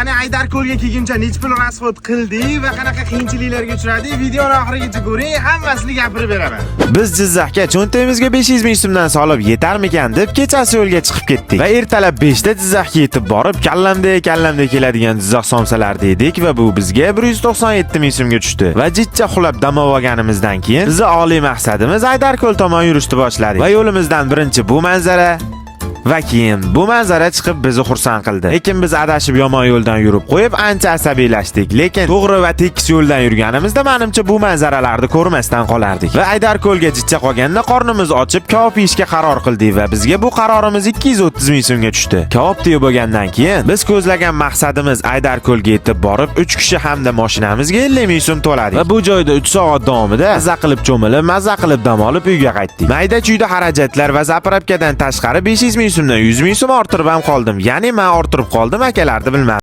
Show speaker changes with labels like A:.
A: Ya'ni Aydarko'lga kelguncha necha pul расход qildik va qanaqa qiyinchiliklarga uchradik, videoni oxirigacha ko'ring, hammasini gapirib beraman.
B: Biz Jizzaxga cho'ntagimizga 500 ming so'mdan solib yetarmikan deb kechasi yo'lga chiqib ketdik. Va ertalab 5 da Jizzaxga yetib borib, kallamda kallamda keladigan Jizzax somsalarni yedik va bu bizga 197 ming so'mga tushdi. Va jichcha uxlab dam olganimizdan keyin bizni oliy maqsadimiz Aydarko'l tomon yurishni boshladik. Va yo'limizdan birinchi bu manzara va keyin bu manzara chiqib bizni xursand qildi. Lekin biz adashib yomon yo'ldan yurib qo'yib ancha asabiylashdik. Lekin to'g'ri va tekis yo'ldan yurganimizda, menimcha, bu manzaralarni ko'rmasdan qolardik. Va Aydarko'lga jichcha qolganda qornimiz ochib, kabob yeyishga qaror qildik va bizga bu qarorimiz 230 ming so'mga tushdi. Kabob yeb bo'lgandan keyin biz ko'zlagan maqsadimiz Aydarko'lga yetib borib, 3 kishi hamda mashinamizga 50 ming so'm to'ladik. Va bu joyda 3 soat davomida maza qilib cho'milib, maza qilib dam olib uyga qaytdik. Mayda chuyda xarajatlar va заправка dan tashqari 500 ming so'mdan 100 ming so'm orttirib ham qoldim. Ya'ni men orttirib qoldim, akalarni bilmadim.